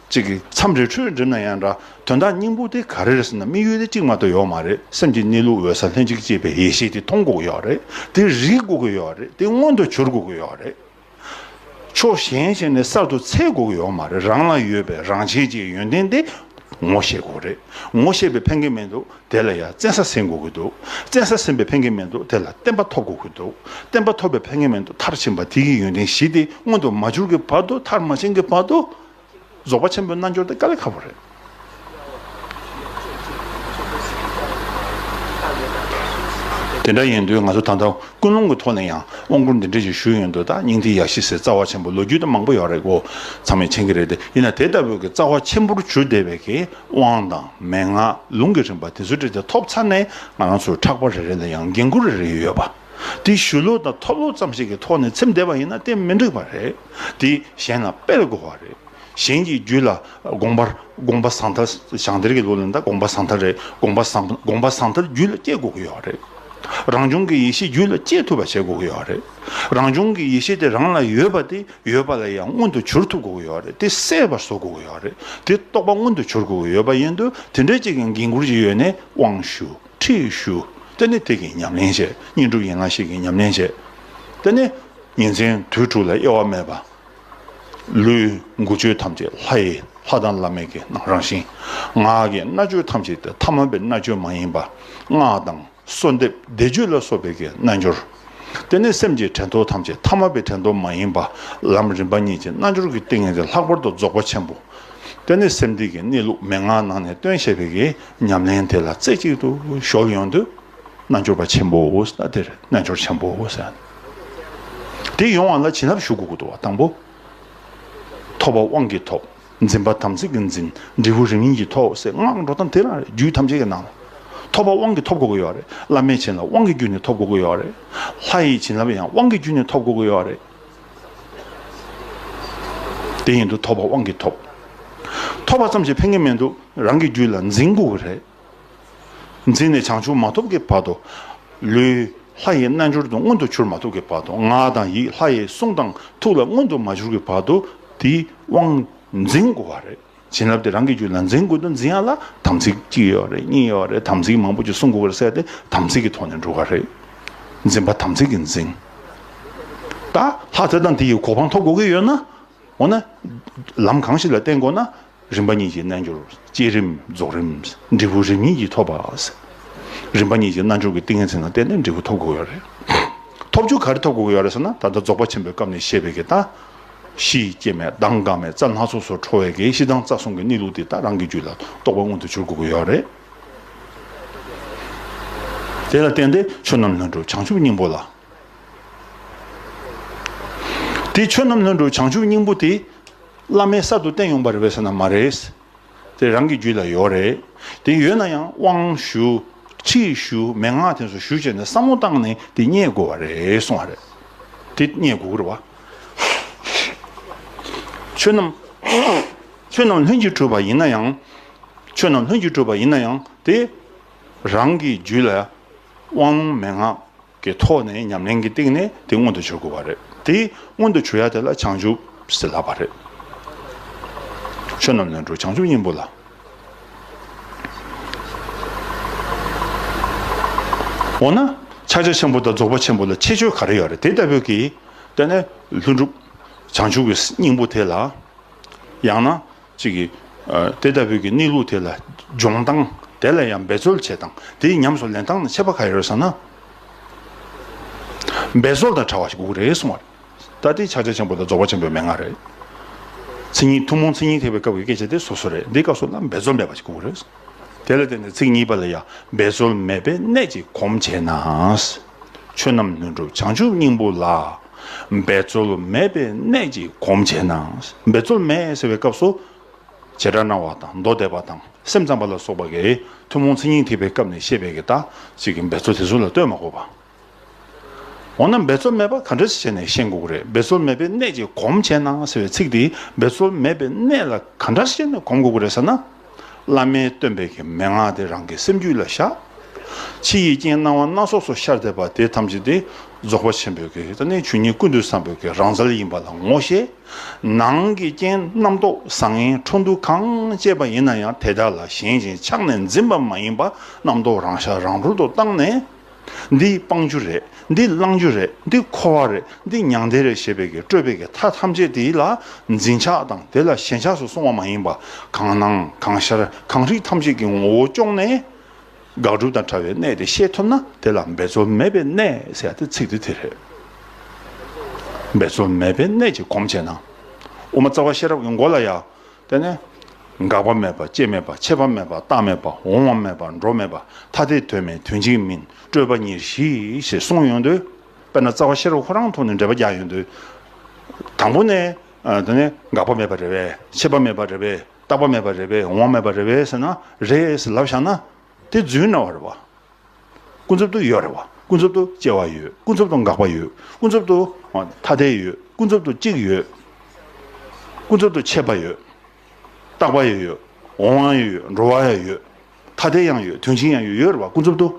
གཅིག་གིས་མཚམས་རེ་འཁྲུལ་འགྲིམ་ན་ཡང་འདྲ། དོན་དག་སྙིང་པོ་དེ་ག་རེ་རེད་ཟེར་ན། དམིགས་ཡུལ་དེ་གཅིག་མ་གཏོགས་ཡོད་མ་རེད། སེམས་ཀྱི་གནས་ལུགས་འོད་གསལ་ལྷན་ཅིག་སྐྱེས་པའི་ཡེ་ཤེས་དེ་མཐོང་དགོས་ཀྱི་ཡོད་རེད། དེ་རིག་དགོས་ཀྱི་ཡོད་རེད། དེ་མངོན་དུ་གྱུར་དགོས་ཀྱི་ཡོད་རེད། ཕྱོགས་གཞན་ཞིག་ནས་གསར་དུ་འཚོལ་དགོས་ཀྱི་ཡོད་མ་རེད། རང་ལ་ཡོད་པའི་རང་ཆས་ཀྱི་ཡོན་ཏན་དེ་ངོ་ཤེས་དགོས་རེད། ངོ་ཤེས་པའི་ཕན་གྱི་མི་འདུག་དེ་ལ་ཡང་བཙན་ས་ཟིན་དགོས་ཀྱི་འདུག་བཙན་ས་ཟིན་པའི་ཕན་གྱི་མི་འདུག་དེ་ལ་བརྟན་པ་ཐོབ་དགོས་ཀྱི་འདུག་བརྟན་པ་ཐོབ་པའི་ཕན་གྱི་མི་འདུག་མཐར་ཕྱིན་པ་དེ་གི་ཡོན་ཏན་བཞི་དེ་མངོན་དུ་མ་གྱུར་གྱི་བར་དུ། མཐར་མ་ཕྱིན་གྱི་བར་དུ། རྫོགས་པ་ཆེན་པོའི་རྣལ་འབྱོར་དེ་དཀའ་ལས་ཁག་པོ་རེད། དེ་འདྲ་ཡིན་དུས་ང་ཚོ་ད་ལྟ་ཀུན་སློང་གི་ཐོག་ནས་ཡང་དབང་བསྐུར་འདི་འདྲ་ཞིག་ཞུས་ཡོང་དུས། ད་སྙིང་ཐིག་ཡ་བཞི་ཟེར་རྩ་བ་ཆེན་པོ་ལོ་རྒྱུས་དེ་མང་པོ་ཡོད་རེད་གོ། ཚང་མས་མཁྱེན་གྱི་རེད་དེ། ཡིན་ན་དེ་ལྟ་བུའི་གི་རྩ་བ་ཆེན་པོར་གྱུར་བསྡད་པའི་གི་དབང་དང་མན་ངག་ལུང་གི་རིམ་པ་དེ་ཚོ་འདྲ་དེ་ཐོབ་ཚར་ནས། ང་རང་ཚོའི་ཕྲག་པ་རེ་རེ་ལ་ཡང་འགན་ཁུར་རེ་རེ་ཡོད་པ། དེ་ཞུ་ལུགས་དང་ཐོབ་ལུགས་ཙམ་ཞིག་གི་ཐོག་ནས་ཚིམ་བསྡད་པ་ཡིན་ན་དེ་མི་འགྲིག་པ་རེད། དེ་གཞན་ལ་སྤེལ་དགོས་པ་རེད། གཞན་གྱི་རྒྱུད་ལ་དགོངས་པ། དགོངས་པ་བཟང་ཐལ། ཞང་དེར་གྱི་ལུགས་ལ་ད་དགོངས་པ་བཟང་ཐལ་རེད། དགོངས་པ་བཟང་། དགོངས་པ་བཟང་ཐལ་རྒྱུད་ལ་སྐྱེ་དགོས་ཀྱི་ཡོད་རེད། རང་བྱུང་གི་ཡེ་ཤེས་རྒྱུད་ལ་སྐྱེ་ཐུབ་པ་བྱེད་དགོས་ཀྱི་ཡོད་རེད། རང་བྱུང་གི་ཡེ་ཤེས་དེ་རང་ལ་ཡོད་པ་དེ་ཡོད་པ་ལ་ཡང་མངོན་དུ་གྱུར་ཐུབ་དགོས་ཀྱི་ཡོད་རེད། དེ་གསལ་བར་བཟོ་དགོས་ཀྱི་ཡོད་རེད། དེ་རྟོགས་པ་མངོན་དུ་གྱུར་དགོས་ཀྱི་ཡོད་པ་ཡིན་དུས། དེ་འདྲའི་ཅིག་གི་འགན་ཁུར་ཅིག་ཡོད་ནས་དབང་ཞུ། ཁྲིད་ཞུ། དེ་ནས་དེ་གི་ཉམས་ལེན་བྱེད། བསྙེན་སྒྲུབ་ཡན་ལག་བཞི་གི་ཉམས་ལེན་བྱེད། དེ་ནས་ཉིན་མཚན་དུས་དྲུག་ལ་དབྱེ་བ་མེད་པ། ལུས་འགུལ་སྤྱོད་ཐམས་ཅད་ལྷ་ཡི། ལྷ་དང་བླ་མའི་གི་རང་བཞིན། ངག་གི་སྨྲ་བརྗོད་ཐམས་ཅད་དེ་ཐ་མལ་པའི་སྨྲ་བརྗོད་མ་ཡིན་པ། སྔགས་དང་གསོལ་འདེབས་བཟླས་བརྗོད་ལ་སོགས་པའི་གི་རྣལ་འབྱོར། དེ་ནས་སེམས་ཀྱི་དྲན་རྟོག་ཐམས་ཅད་ཐ་མལ་པའི་དྲན་རྟོག་མ་ཡིན་པ། ལམ་རིམ་པ་གཉིས་ཀྱི་རྣལ་འབྱོར་གྱི་ཏིང་ངེ་འཛིན། ལྷག་པར་དུ་རྫོགས་པ་ཆེན་པོ། དེ་ནས་སེམས་སྡེ་གི་གནས་ལུགས་མན་ངག་ནང་ནས་སྟོན་བྱས་པའི་གི་ཉམས་ལེན་དེ་ལ་རྩེ་གཅིག་ཏུ་གཞོལ་ཡོང་དུས། རྣལ་འབྱོར་པ་ཆེན་པོ་ཟེར། དེར་རྣལ་འབྱོར་ཆེན་པོ་ཟེར། དེ་ཡོང་བ་ལ་བྱིན་རླབས་ཞུ་དགོས་ཀྱི་འདུག་བ། དང་པོ། ཐོབ་པ་དབང་གིས་ཐོབ། འཛིན་པ་དམ་ཚིག་གིས་འཛིན། འབྲས་བུ་རིམ་གཉིས་ཀྱིས་ཐོབ་ཟེར། སྔགས་འགྲོ་སྟངས་དེ་རང་རེད། རྒྱུད་ཐམས་ཅད་ཀྱི་ནང་ལ། ཐོབ་པ་དབང་གིས་ཐོབ་དགོས་ཀྱི་ཡོད་རེད། བླ་མའི་བྱིན་རླབས་དབང་གི་བརྒྱུད་ནས་ཐོབ་དགོས་ཀྱི་ཡོད་རེད། ལྷ་ཡི་བྱིན་རླབས་ཡང་དབང་གི་བརྒྱུད་ནས་ཐོབ་དགོས་ཀྱི་ཡོད་རེད། དེ་ཡིན་དུས་ཐོབ་པ་དབང་གིས་ཐོབ། ཐོབ་པ་ཙམ་གྱིས་ཕན་གྱི་མི་འདུག་རང་གི་རྒྱུད་ལ་འཛིན་དགོས་ཀྱི་རེད། འཛིན་ནས་བྱང་ཆུབ་མ་ཐོབ་ཀྱི་བར་དུ། ལུས་ལྷ་ཡི་རྣལ་འབྱོར་དུ་མངོན་དུ་གྱུར་མ་ཐུབ་ཀྱི་བར་དུ། ངག་དང་ཡིད་ལྷ་ཡི་གསུང་དང་ཐུགས་ལ་མངོན་དུ་མ་གྱུར་གྱི་བར་དུ་དེའི་དབང་འཛིན་དགོས་པ་རེད། བྱིན་རླབས་དེ་རང་གི་རྒྱུད་ལ་འཛིན་དགོས་དུས། འཛིན་ཡ་ལ་དམ་ཚིག་གཅིག་ཡོད་རེད། གཉིས་ཡོད་རེད། དམ་ཚིག་མང་པོ་ཅིག་སྲུང་དགོས་རེད་ཟེར་ཏེ། དམ་ཚིག་གི་ཐོག་ནས་འགྲོ་ག་རེད། འཛིན་པ་དམ་ཚིག་གིས་འཛིན། ད་ལྷ་དེ་དང་དེ་ཡི་གོ་འཕང་ཐོབ་དགོས་ཀྱི་ཡོད་ན། འོ་ན། ལམ་གང་ཞིག་ལ་བརྟེན་དགོས་ན། རིམ་པ་གཉིས་ཀྱི་རྣལ་འབྱོར། བསྐྱེད་རིམ་རྫོགས་རིམ། འབྲས་བུ་རིམ་གཉིས་ཀྱིས་ཐོབ་པ། རིམ་པ་གཉིས་ཀྱི་རྣལ་འབྱོར་གྱི་ཏིང་ངེ་འཛིན་ལ་བརྟེན་ནས་འབྲས་བུ་ཐོབ་དགོས་ཡོད་རེད། ཐོབ་རྒྱུ་ག་རེ་ཐོབ་དགོས་ཀྱི་ཡོད་རེད་ཟེར་ན། ད་ལྟ་རྫོགས་པ་ཆེན་པོའི་སྐབས་ནས་བཤད་པའི་གི་ད། གཞི་སྐྱེ་མེད་མདངས་འགག་མེད་རྩལ་སྣ་ཚོགས་སུ་འཕྲོ་བའི་གི་གཞི་གདངས་རྩལ་གསུམ་གྱི་གནས་ལུགས་དེ་ད་རང་གི་རྒྱུད་ལ་རྟོགས་པ་མངོན་དུ་གྱུར་དགོས་ཀྱི་ཡོད་རེད། དེ་ལ་བརྟེན་ཏེ་ཆོས་རྣམས་ལྷུན་གྲུབ་བྱང་ཆུབ་སྙིང་པོ་ལ། དེ་ཆོས་རྣམས་ལྷུན་གྲུབ་བྱང་ཆུབ་སྙིང་པོ་དེ། བླ་མས་གསར་དུ་བསྟན་ཡོང་པ་རེད་པས་ཟེར་ན་མ་རེད། དེ་རང་གི་རྒྱུད་ལ་ཡོད་རེད། དེ་ཡོད་ན་ཡང་དབང་ཞུ། ཁྲིད་ཞུ། མན་ངག་དེ་ཚོ་ཞུ་བྱས་ནས་བསམ་བློ་བཏང་ནས་དེ་རྙེད་དགོས་པ་རེད་གསུངས་པ་རེད། དེ་རྙེད་དགོས་ཀྱི་རེད་བ། ཆོས་རྣམས། ཆོས་རྣམས་ལྷུན་གྱིས་གྲུབ་པ་ཡིན་ན་ཡང་། ཆོས་རྣམས་ལྷུན་གྱིས་གྲུབ་པ་ཡིན་ན་ཡང་དེ། རང་གི་རྒྱུད་ལ་དབང་མན་ངག་གི་ཐོག་ནས་ཉམས་ལེན་གྱི་སྟེང་ནས་དེ་མངོན་དུ་གྱུར་དགོས་པ་རེད། དེ་མངོན་དུ་གྱུར་ཡ་དེ་ལ་བྱང་ཆུབ་ཟེར་ལབ་པ་རེད། ཆོས་རྣམས་ལྷུན་གྲུབ་བྱང་ཆུབ་སྙིང་པོ་ལ། འོ་ན། ཕྱག་རྒྱ་ཆེན་པོ་དང་རྫོགས་པ་ཆེན་པོ་ལ་ཁྱད་ཆོས་ག་རེ་ཡོད་རེད། དེ་ལྟ་བུའི་གི། དེ་ནས་ལྷུན་གྲུབ་བྱང་ཆུབ་ཀྱི་སྙིང་པོ་དེ་ལ། ཡང་ན། གཅིག་གིས། ཨ། དེ་ལྟ་བུའི་གི་གནས་ལུགས་དེ་ལ་སྦྱོང་སྟངས། དེ་ལ་ཡང་འབད་རྩོལ་བྱེད་སྟངས། དེ་ཉམས་སུ་ལེན་སྟངས་ནི་ཁྱད་པར་ག་རེ་ཡོད་ཟེར་ན། འབད་རྩོལ་དང་བྲལ་བ་ཞིག་དགོས་ཀྱི་རེད་གསུངས་པ་རེད། ད་དེ་ཕྱག་རྒྱ་ཆེན་པོ་དང་རྫོགས་པ་ཆེན་པོའི་མན་ངག་རེད། མཚན་ཉིད་ཐུན་མོང་མཚན་ཉིད་ཐེག་པའི་སྐབས་ཀྱི་སྐད་ཆ་དེ་སོ་སོ་རེད། འདིའི་སྐབས་སུ་ལ་འབད་རྩོལ་མེད་པ་ཞིག་དགོས་ཀྱི་རེད། དེ་ལ་བརྟེན་ནས་ཚིག་གཉིས་པ་ལ་ཡང་འབད་རྩོལ་མེད་པའི་གནད་ཀྱིས་གོམས་བྱས་ན། ཆོས་རྣམས་ལྷུན་གྲུབ་བྱང་ཆུབ་སྙིང་པོ་ལ། འབད་རྩོལ་མེད་པའི་གནད་ཀྱིས་གོམས་བྱས་ན། འབད་རྩོལ་མེད་ཟེར་བའི་སྐབས་སུ། བྱེ་བྲག་སྨྲ་བ་དང་མདོ་སྡེ་པ་དང་སེམས་ཙམ་པ་ལ་སོགས་པ་གིས་ཐུན་མོང་མཚན་ཉིད་ཐེག་པའི་སྐབས་ནས་བཤད་པའི་གི་ད་ཅིག་གི་འབད་རྩོལ་དེ་ཚོ་ལ་ལྟོས་མ་དགོས་པ། འོ་ན་འབད་རྩོལ་མེད་པ་ག་འདྲ་ཞིག་བྱས་ནས་ཤེས་དགོས་ཀྱི་རེད། འབད་རྩོལ་མེད་པའི་གནད་ཀྱིས་གོམས་བྱས་ན་ཟེར་བའི་ཚིག་དེ། འབད་རྩོལ་མེད་པའི་གནད་ལ་ག་འདྲ་ཞིག་བྱས་ནས་གོམས་དགོས་ཀྱི་རེད་ཟེར་ན། བླ་མས་སྟོན་པའི་གི་མན་ངག་དེ་རང་གི་སེམས་རྒྱུད་ལ་བཞག་ཕྱི་ཡི་རྐྱེན་སྣང་བ་སྣ་ཚོགས་སུ་ཤར་བསྡད་པ་དེ་ཐམས་ཅད་དེ་རྫོགས་པ་ཆེན་པོའི་གི། ད་ནི་ཆོས་ཉིད་ཀུན་ཏུ་བཟང་པོའི་གི་རང་རྩལ་ཡིན་པ་ལ་ངོ་ཤེས། ནང་གི་རྐྱེན་རྣམ་རྟོག་བཟང་ངན་འཕྲོ་འདུ་གང་སྐྱེས་པ་ཡིན་ན་ཡང་དེ་དག་ལ་ཞེན་ཅིང་ཆགས་ནས་འཛིན་པ་མ་ཡིན་པ་རྣམ་རྟོག་རང་ཤར་རང་གྲོལ་དུ་བཏང་ནས། འདི་སྤང་རྒྱུ་རེད། འདི་བླང་རྒྱུ་རེད། འདི་འཁོར་བ་རེད། འདི་མྱང་འདས་རེད་ཞེས་པའི་གི་སྤྲོས་པའི་གི་མཐའ་ཐམས་ཅད་དེ་ལ་འཛིན་ཆགས་དང་དེ་ལ་ཞེན་ཆགས་སུ་སོང་བ་མ་ཡིན་པ། གང་སྣང་གང་ཤར་གང་རིག་ཐམས་ཅད་ཀྱི་ངོ་བོ་སྐྱོང་ནས། དགག་སྒྲུབ་དང་བྲལ་བའི་གནད་དེ་ཤེས་ཐུབ་ན་དེ་ལ་འབད་རྩོལ་མེད་པའི་གནད་ཟེར་ཡ་དེ་ཚིག་དེ་དེ་རེད། འབད་རྩོལ་མེད་པའི་གནད་ཀྱིས་གོམས་བྱས་ན། དབུ་མ་རྩ་བ་ཤེས་རབ་ཀྱི་མགོ་ལ་ཡ། དེ་ནས། འགག་པ་མེད་པ་སྐྱེ་མེད་པ་ཆད་པ་མེད་པ་རྟག་མེད་པ་འོང་བ་མེད་པ་འགྲོ་མེད་པ་ཐ་དད་དོན་མེད་དོན་གཅིག་མིན་སྤྲོས་པ་ཉེར་ཞི་ཞེས་གསུངས་ཡོང་དུས། དཔེར་ན་རྩ་བ་ཤེས་རབ་ཁོ་རང་ཐོག་ནས་འགྲེལ་པ་རྒྱག་ཡོང་དུས། དང་པོ་ནས། ཨ། དེ་ནས་འགག་པ་མེད་པ་རེད་པས། ཆད་པ་མེད་པ་རེད་པས། རྟག་པ་མེད་པ་རེད་པས། འོང་བ་མེད་པ་རེད་པས་ཟེར་ན། རེད་ཟེར་ལབ་བཞག་ན། དེ་རྫུན་སྨྲ་བ་རེད་བ། ཀུན་རྫོབ་ཏུ་ཡོད་རེད་བ། ཀུན་རྫོབ་ཏུ་སྐྱེ་བ་ཡོད། ཀུན་རྫོབ་ཏུ་འགག་པ་ཡོད། ཀུན་རྫོབ་ཏུ་ཐ་དད་ཡོད། ཀུན་རྫོབ་ཏུ་གཅིག་ཡོད། ཀུན་རྫོབ་ཏུ་ཆད་པ་ཡོད། རྟག་པ་ཡང་ཡོད། འོང་བ་ཡང་ཡོད། འགྲོ་བ་ཡང་ཡོད། ཐ་དད་ཡང་ཡོད། དོན་གཅིག་ཡང་ཡོད། ཡོད་རེད་བ། ཀུན་རྫོབ་ཏུ།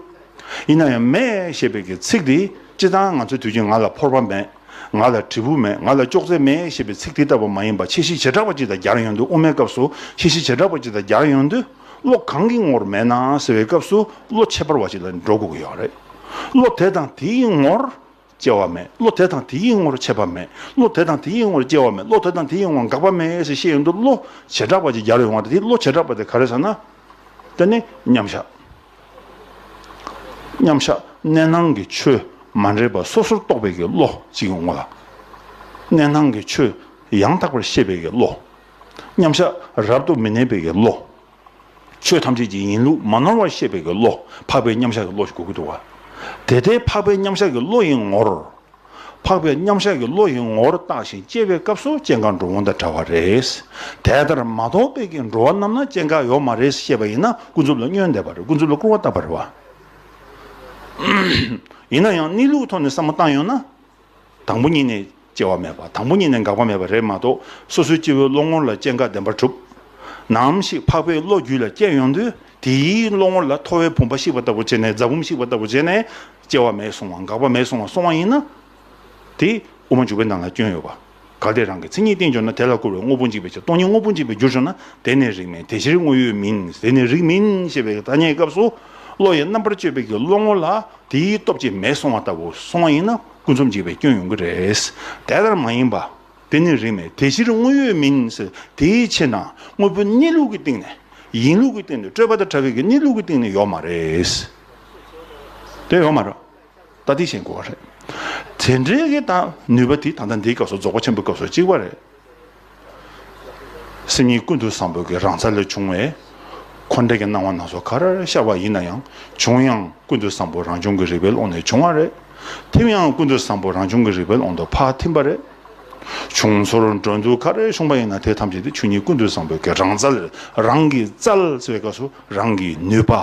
ཡིན་ན་ཡང་མེད་ཞེས་པའི་གི་ཚིག་འདི་སྤྱིར་བཏང་ང་ཚོའི་དུས་རྒྱུན་ང་ལ་ཕོར་པ་མེད། ང་ལ་དྲིལ་བུ་མེད། ང་ལ་ཅོག་ཙེ་མེད་ཞེས་པའི་ཚིག་དེ་ལྟ་བུ་མ་ཡིན་པ། ཁྱད་གཞི་བྱེ་བྲག་པ་ཅིག་དང་སྦྱར་ཡོང་དུས། དབུ་མའི་སྐབས་སུ་ཁྱད་གཞི་བྱེ་བྲག་པ་ཅིག་དང་སྦྱར་ཡོང་དུས། བློ་གང་གི་ངོར་མེད་ན་ཟེར་བའི་སྐབས་སུ་བློ་ཁྱད་པར་བ་ཅིག་ལ་འགྲོ་དགོས་ཀྱི་ཡོད་རེད། བློ་དེ་དང་དེའི་ངོར་སྐྱེ་བ་མེད། བློ་དེ་དང་དེའི་ངོར་ཆད་པ་མེད། བློ་དེ་དང་དེའི་ངོར་སྐྱེ་བ་མེད། བློ་དེ་དང་དེའི་ངོར་འགག་པ་མེད་ཟེར་བཤད་ཡོང་དུས། བློ་བྱེ་བྲག་པ་ཅིག་སྦྱར་ཡོང་བ་དེ། དེ་བློ་བྱེ་བྲག་པ་དེ་ག་རེ་ཟེར་ན། དེ་ནི་མཉམ་བཞག་མཉམ་བཞག་གནས་སྣང་གི་ཆོས་མ་འདྲེས་པ་སོ་སོར་རྟོགས་པའི་གི་བློ་ཅིག་ཡོང་བ་ལ། གནས་སྣང་གི་ཆོས་ཡང་དག་པར་ཤེས་པའི་གི་བློ། མཉམ་བཞག་རབ་ཏུ་མི་གནས་པའི་གི་བློ། ཆོས་ཐམས་ཅད་ཀྱི་ཡིན་ལུགས་མ་ནོར་བར་ཤེས་པའི་གི་བློ། འཕགས་པའི་མཉམ་བཞག་གི་བློ་ཞིག་དགོས་ཀྱི་འདུག་བ། དེ་ལྟའི་འཕགས་པའི་མཉམ་བཞག་གི་བློ་ཡི་ངོར། འཕགས་པའི་མཉམ་བཞག་གི་བློ་ཡི་ངོར་བརྟགས་ཤིང་དཔྱད་པའི་སྐབས་སུ་སྐྱེ་འགག་འགྲོ་འོང་དང་བྲལ་བ་རེད། དེ་ལྟར་མ་རྟོགས་པའི་གི་འགྲོ་བ་རྣམས་ན་སྐྱེ་འགག་ཡོད་མ་རེད་ཞེས་པ་ཡིན་ན། ཀུན་རྫོབ་ལ་བསྙོན་འདེབས་པ་རེད། ཀུན་རྫོབ་ལ་སྐུར་བ་བཏབ་པ་རེད་བ། ཡིན་ན་ཡང་གནས་ལུགས་ཐོག་ནས་བསམ་བློ་བཏང་ཡོང་ན། དང་པོ་ཉིད་ནས་སྐྱེ་བ་མེད་པ། དང་པོ་ཉིད་ནས་འགག་པ་མེད་པ་རེད་མ་གཏོགས། སོ་སོའི་སྐྱེ་བོའི་བློ་ངོར་ལ་སྐྱེ་འགག་བདེན་པར་གྲུབ། ནམ་ཞིག་འཕགས་པའི་བློ་རྒྱུད་ལ་སྐྱེས་ཡོང་དུས། དེའི་བློ་ངོར་ལ་ཐོ་བའི་བུམ་པ་བཤིག་པ་ལྟ་བུ་བྱས་ནས། རྫ་བུམ་བཤིག་པ་ལྟ་བུ་བྱས་ནས། སྐྱེ་བ་མེད་སོང་བ། འགག་པ་མེད་སོང་བ་སོང་བ་ཡིན་ན། དེ་དབུ་མ་འཇུག་པའི་ནང་ལ་སྐྱོན་ཡོད་པ། གལ་ཏེ་རང་གི་མཚན་ཉིད་བརྟེན་འགྱུར་ན། དེ་ལ་བསྐུར་བའི་དངོས་པོ་འཇིག་པའི་ཕྱིར། སྟོང་ཉིད་དངོས་པོ་འཇིག་པར་འགྱུར་བྱུང་ན། དེ་ནི་རིགས་མིན། དེ་ཕྱིར་དངོས་ཡོད་མིན། དེ་ནི་རིགས་མིན་ཞེས་པའི་ཐ་སྙད་སྐབས་སུ། བློ་ཡི་རྣམ་པར་དཔྱོད་པའི་གི་བློ་ངོར་ལ་དེའི་སྟོབས་ཀྱིས་མེད་སོང་བ་ལྟ་བུ་སོང་བ་ཡིན་ན། ཀུན་རྫོབ་འཇིག་པའི་སྐྱོན་ཡོང་གི་རེད། དེ་ལྟར་མ་ཡིན་པ། དེ་ནི་རིགས་མིན། དེ་ཕྱིར་དངོས་ཡོད་མིན་ཟེར། དེའི་ཕྱིར་ན་དངོས་པོའི་གནས་ལུགས་ཀྱི་སྟེང་ནས། ཡིན་ལུགས་ཀྱི་སྟེང་ནས། སྤྲོས་པ་དང་བྲལ་བའི་གི་གནས་ལུགས་ཀྱི་སྟེང་ནས་ཡོད་མ་རེད། དེ་ཡོད་མ་རེད། ད་དེ་ཤེས་དགོས་པ་རེད། དེ་འདྲའི་གི་ད་ནུས་པ་དེ་ད་ལྟ་འདིའི་སྐབས་སུ། རྫོགས་པ་ཆེན་པོའི་སྐབས་སུ་གཅིག་པ་རེད། སེམས་ཉིད་ཀུན་ཏུ་བཟང་པོའི་གི་རང་རྩལ་ལས་བྱུང་བའི་འཁོར་འདས་ཀྱི་སྣང་བ་སྣ་ཚོགས་ག་རེ་ཤར་བ་ཡིན་ན་ཡང་། བྱུང་ཡང་ཀུན་ཏུ་བཟང་པོ་རང་བྱུང་གི་རིག་པའི་ཀློང་ནས་བྱུང་བ་རེད། ཐིམ་ཡང་ཀུན་ཏུ་བཟང་པོ་རང་བྱུང་གི་རིག་པའི་ཀློང་དུ་ཕར་ཐིམ་པ་རེད། བྱུང་ཚོར་འགྲོ་འདུག་ག་རེ་བྱུང་བ་ཡིན་ན། དེ་ཐམས་ཅད་དེ་ཆོས་ཉིད་ཀུན་ཏུ་བཟང་པོའི་གི་རང་རྩལ། རང་གི་རྩལ་ཟེར་བའི་སྐབས་སུ་རང་གི་ནུས་པ།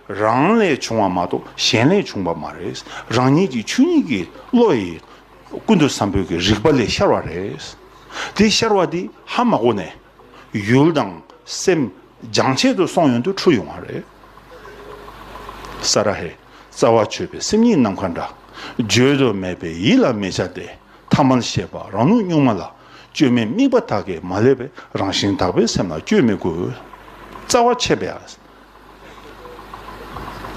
རང་ལས་བྱུང་བ་མ་གཏོགས་གཞན་ལས་བྱུང་བ་མ་རེད། རང་ཉིད་ཀྱི་ཆོས་ཉིད་ཀྱི་བློ་ཡིས་ཀུན་ཏུ་བཟང་པོའི་གི་རིག་པ་ལས་ཤར་བ་རེད། དེ་ཤར་བ་དེ་ཧ་མ་གོ་ནས་ཡུལ་དང་སེམས་སྦྱང་བྱེད་དུ་སོང་ཡོང་དུས་འཁྲུལ་ཡོང་བ་རེད། ས་ར་ཧེ། རྩ་བ་ཆོད་པའི་སེམས་ཉིད་ནམ་མཁའ་འདྲ། བརྗོད་དུ་མེད་པའི་ཡིད་ལ་མི་བྱ་སྟེ། ཐ་མལ་ཤེས་པ་རང་ལུགས་གཉུག་མ་ལ། བཅོས་མའི་དམིགས་པ་དག་གིས་མ་བསླད་པའི། རང་བཞིན་དག་པའི་སེམས་ལ་བཅོས་མི་དགོས། རྩ་བ་ཆད་པས།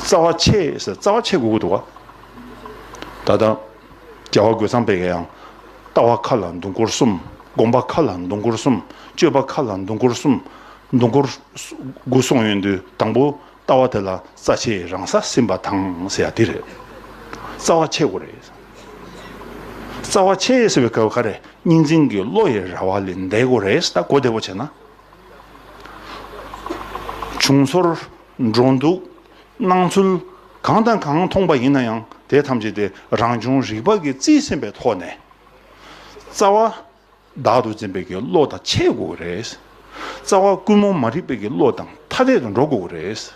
རྩ་བ་ཆད་ཟེར། རྩ་བ་ཆད་དགོས་ཀྱི་འདུག་ག། ད་ལྟ་རྒྱལ་བ་རྒོད་ཚང་པས་ཀྱང་། ལྟ་བ་ཁ་ལ་མདུན་སྐོར་གསུམ། སྒོམ་པ་ཁ་ལ་མདུན་སྐོར་གསུམ། སྤྱོད་པ་ཁ་ལ་མདུན་སྐོར་གསུམ། མདུན་སྐོར་དགུ་གསུངས་ཡོང་དུས། དང་པོ། ལྟ་བ་དེ་ལ་རྩ་ཆེའི་རང་ས་ཟིན་པ་དང་ཟེར་ཡ་དེ་རེད། རྩ་བ་ཆད་དགོས་རེད། རྩ་བ་ཆད་ཟེར་བའི་སྐབས་ག་རེ། གཉིས་འཛིན་གྱི་བློ་ཡི་ར་བ་ལས་འདས་དགོས་རེད། ད་གོ་བདེ་པོ་བྱས་ན། བྱུང་ཚོར། འགྲོ་འདུག། སྣང་ཚུལ་གང་དང་གང་མཐོང་པ་ཡིན་ན་ཡང་། དེ་ཐམས་ཅད་དེ་རང་བྱུང་རིག་པ་གིས་རྩིས་ཟིན་པའི་ཐོག་ནས། རྩ་བ་བདག་ཏུ་འཛིན་པའི་གི་བློ་དང་ཆད་དགོས་རེད། རྩ་བ་ཀུན་རྨོངས་མ་རིག་པའི་གི་བློ་དང་ཐ་དད་དུ་འགྲོ་དགོས་རེད།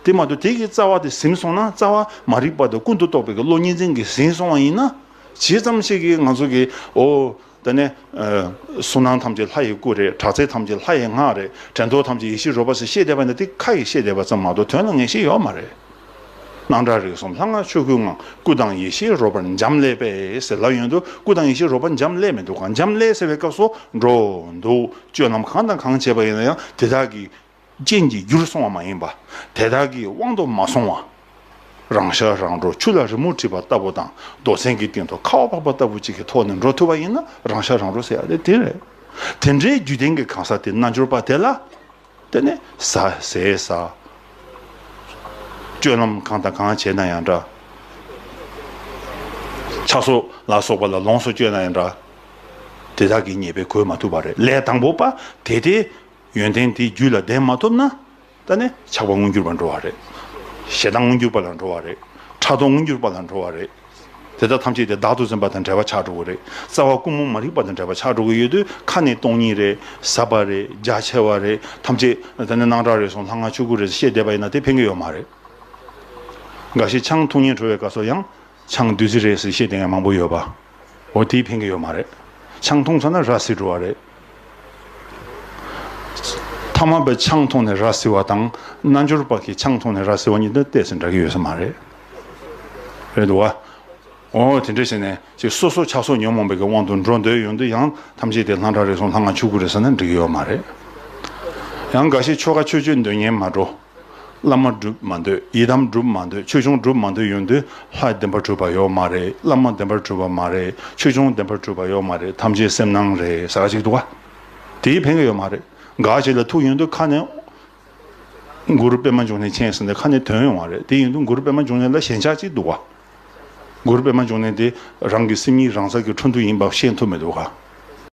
དེ་མ་གཏོགས་དེ་གི་རྩ་བ་དེ་ཟིན་སོང་ན། རྩ་བ་མ་རིག་པ་དང་ཀུན་ཏུ་རྟོག་པའི་གི་བློ་གཉིས་འཛིན་གྱིས་ཟིན་སོང་བ་ཡིན་ན། ཇི་ཙམ་ཞིག་གིས་ང་ཚོ་གི། ཨོ། དེ་ནས། ཨ། གཟུགས་སྣང་ཐམས་ཅད་ལྷ་ཡི་སྐུ་རེད། གྲགས་ཚད་ཐམས་ཅད་ལྷ་ཡི་སྔགས་རེད། དྲན་རྟོག་ཐམས་ཅད་ཡེ་ཤེས་རོལ་པ་ཟེར་བཤད་བསྡད་པ་ནི། དེ་ཁ་ཡིས་བཤད་བསྡད་པ་ཙམ་མ་གཏོགས་དོན་ལ་ངེས་ཤེས་ཡོད་མ་རེད། སྣང་གྲགས་རིག་གསུམ་ལྷ་སྔགས་ཆོས་སྐུའི་ངང་། སྐུ་དང་ཡེ་ཤེས་རོལ་པར་འབྱམས་ཀླས་པས་ཟེར་ལབ་ཡོང་དུས། སྐུ་དང་ཡེ་ཤེས་རོལ་པར་འབྱམས་ཀླས་མི་འདུག་ག། འབྱམས་ཀླས་ཟེར་བའི་སྐབས་སུ། འགྲོ་འདུག། སྤྱོད་ལམ་གང་དང་གང་བྱས་པ་ཡིན་ན་ཡང་། དེ་དག་གི་རྐྱེན་གྱིས་འགྱུར་སོང་བ་མ་ཡིན་པ། དེ་དག་གི་དབང་དུ་མ་སོང་བ། རང་ཤར་རང་གྲོལ་ཆུ་ལ་རི་མོ་བྲིས་པ་ལྟ་བུ་དང་། རྡོ་ཚན་གྱི་སྟེང་དུ་ཁ་བ་བབས་པ་ལྟ་བུ་ཅིག་གི་ཐོག་ནས་འགྲོ་ཐུབ་པ་ཡིན་ན། རང་ཤར་རང་གྲོལ་ཟེར་ཡ་དེ་དེ་རེད། དེ་འདྲའི་རྒྱུད་ལྡན་གྱི་གང་ཟག་དེ། རྣལ་འབྱོར་པ་དེ་ལ། དེ་ནས་ཟ་ཟས་ཟ། སྤྱོད་ལམ་གང་དང་གང་བྱས་ན་ཡང་འདྲ། ཆགས་སོགས་ལ་སོགས་པ་ལ་ལོངས་སུ་སྤྱོད་ན་ཡང་འདྲ། དེ་དག་གི་ཉེས་པས་གོས་མ་ཐུབ་པ་རེད། ལས་དང་པོ་པ་དེ་དེ་ཡོན་ཏན་དེ་རྒྱུད་ལ་ལྡན་མ་ཐུབ་ན། ད་ནི་ཆགས་པ་མངོན་གྱུར་པར་འགྲོ་བ་རེད། ཞེ་སྡང་མངོན་གྱུར་པ་ལ་འགྲོ་བ་རེད། ཕྲག་དོག་མངོན་གྱུར་པ་ལ་འགྲོ་བ་རེད། དེ་དག་ཐམས་ཅད་དེ་བདག་ཏུ་འཛིན་པ་དང་བྲལ་བ་ཆགས་འགྲོ་གི་རེད། རྩ་བ་ཀུན་རྨོངས་མ་རིག་པ་དང་བྲལ་བ་ཆགས་འགྲོ་གི་ཡོད་དུས། ཁ་ནས་སྟོང་ཉིད་རེད། ཟབ་པ་རེད། རྒྱ་ཆེ་བ་རེད། ཐམས་ཅད་དེ་ནི་སྣང་གྲགས་རེད་གསུངས། ལྷ་སྔགས་ཆོས་སྐུ་རེད་ཟེར་བཤད་བསྡད་པ་ཡིན་ན། དེ་ཕན་གྱི་ཡོད་མ་རེད། འགའ་ཞིག་ཆང་འཐུང་སྙིང་བྲོ་བའི་སྐབས་སུ་ཡང་། ཆང་བདུད་རྩི་རེད་ཟེར་བཤད་བསྡད་མཁན་མང་པོ་ཡོད་པ། འོ་དེས་ཕན་གྱི་ཡོད་མ་རེད། ཆང་འཐུང་ཚར་ན་ར་བཟི་འགྲོ་བ་རེད། ཐ་མལ་པས་ཆང་འཐུང་ནས་ར་བཟི་བ་དང་། རྣལ་འབྱོར་པ་གིས་ཆང་འཐུང་ནས་ར་བཟི་བ་གཉིས་དེ་ཏོག་ཙམ་འདྲ་གི་ཡོད་ས་མ་རེད། རེད་འདུག་བ། འོ་དེ་འདྲ་བྱས་ནས་ཅིག་སོ་སོ་ཆགས་སོགས་ཉོན་མོངས་པའི་གི་དབང་དུ་འགྲོ་འདོད་ཡོང་དུས། ཡང་ཐམས་ཅད་དེ་ལྷ་འདྲ་རེ་ཟུང་ལྷ་སྔགས་ཆོས་སྐུ་རེད་ཟེར་ན་འགྲིག་གི་ཡོད་མ་རེད། ཡང་འགའ་ཞིག་ཆོ་ག་ཆོས་སྤྱོད་འདོན་མཁན་མ་འགྲོ། བླ་མ་སྒྲུབ་མ་འདོད། ཡི་དམ་སྒྲུབ་མ་འདོད། ཆོས་སྐྱོང་སྒྲུབ་མ་འདོད་ཡོང་དུས། ལྷ་བདེན་པར་གྲུབ་པ་ཡོད་མ་རེད། བླ་མ་བདེན་པར་གྲུབ་པ་མ་རེད། ཆོས་སྐྱོང་བདེན་པར་གྲུབ་པ་ཡོད་མ་རེད། ཐམས་ཅད་སེམས་སྣང་རེད་ཟེར་བ་ཅིག་འདུག་བ། དེས་ཕན་གྱི་ཡོད་མ་རེད། འགའ་ཞིག་ལ་ཐུག་ཡོང་དུས་ཁ་ནས། གུ་རུ་པདྨ་འབྱུང་གནས་མཁྱེན་ཟེར་ནས་ཁ་ནས་འདོན་ཡོང་བ་རེད། དེ་ཡིན་དུས་གུ་རུ་པདྨ་འབྱུང་གནས་ལ་ཞེན་ཆགས་ཅིག་འདུག་བ། གུ་རུ་པདྨ་འབྱུང་གནས་དེ་རང་གི་སེམས་ཉིད་རང་རྩལ་གྱི་འཕྲོ་འདུ་ཡིན་པ་ཤེས་ཐུབ་མི་འདུག་ག།